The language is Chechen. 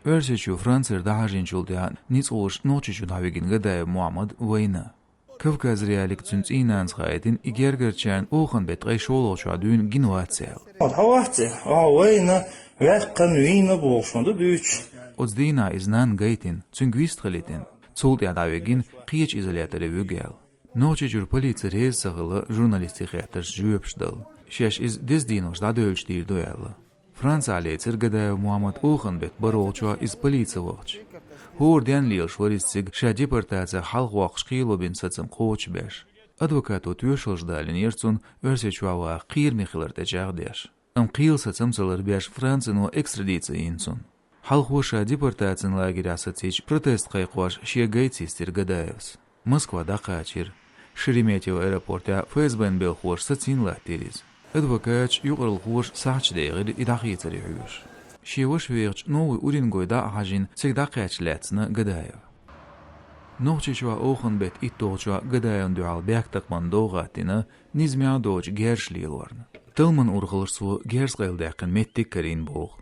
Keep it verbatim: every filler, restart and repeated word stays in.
Оьрсийчоь Францера дӀахьажийначул тӀаьхьа ницкъ гӀотташ Нохчийчу дӀавигна Гадаев Мухьаммад вайна. Кавказ.Реалиига цуьнан цӀийнанас хаийтина и гергарчарна охан беттан ткъе шолгӀачохь дуьйна гина вац аьлла. Хьо вац, хьо вайна, ваьккхина, вийна бохуш ма ду дуьйцуш. Оцу дийнахь иза нанна гайтина, цуьнга вистхилийтина, цул тӀаьхьа дӀавигна кхечу изоляторе вуьгу аьлла. Нохчийчуьра полици реза ца хилла журналистийн хеттаршна жоьпаш дала. Шаьш иза деза денош дӀадевлча дийр ду аьлла. Францехь лецира Гадаев Мухьаммад охан беттан бархӀолгӀачохь иза полице вахча. ХӀора денна лелаш вара иза цига, ша депортацех хьалхавоккхуш кхело бина сацам кхочушбеш. Адвокато тоьшаллаш далийнера цунна Оьрсийчохь ваха кхераме хилар тӀечӀагӀдеш. Амма кхелан сацам ца ларбеш Францино экстрадици йина цунна. Хьалхо ша депортацин лагерехь сацийча протест кхайкхош шен гайца йистира Гадаевс. Москва дӀакхачийра. Шереметьево аэропортехь ФСБ-н белхалоша сацийна латтийра иза. Адвокаташ, юкъаралхоша сахьташ дехира и дӀахецаре хьоьжуш. Шен ваша вехачу новый Уренгой дӀа а хьажийна, цига дӀакхаьчча лаьцна Гадаев. Нохчийчохь охан беттан итталгӀачохь Гадаевна дуьхьал бехктакхаман дов хӀоттийна низамехь доцчу герзаша лелорна. Талламан урхаллаш цо герз къайладаьккхина меттиг карийна боху.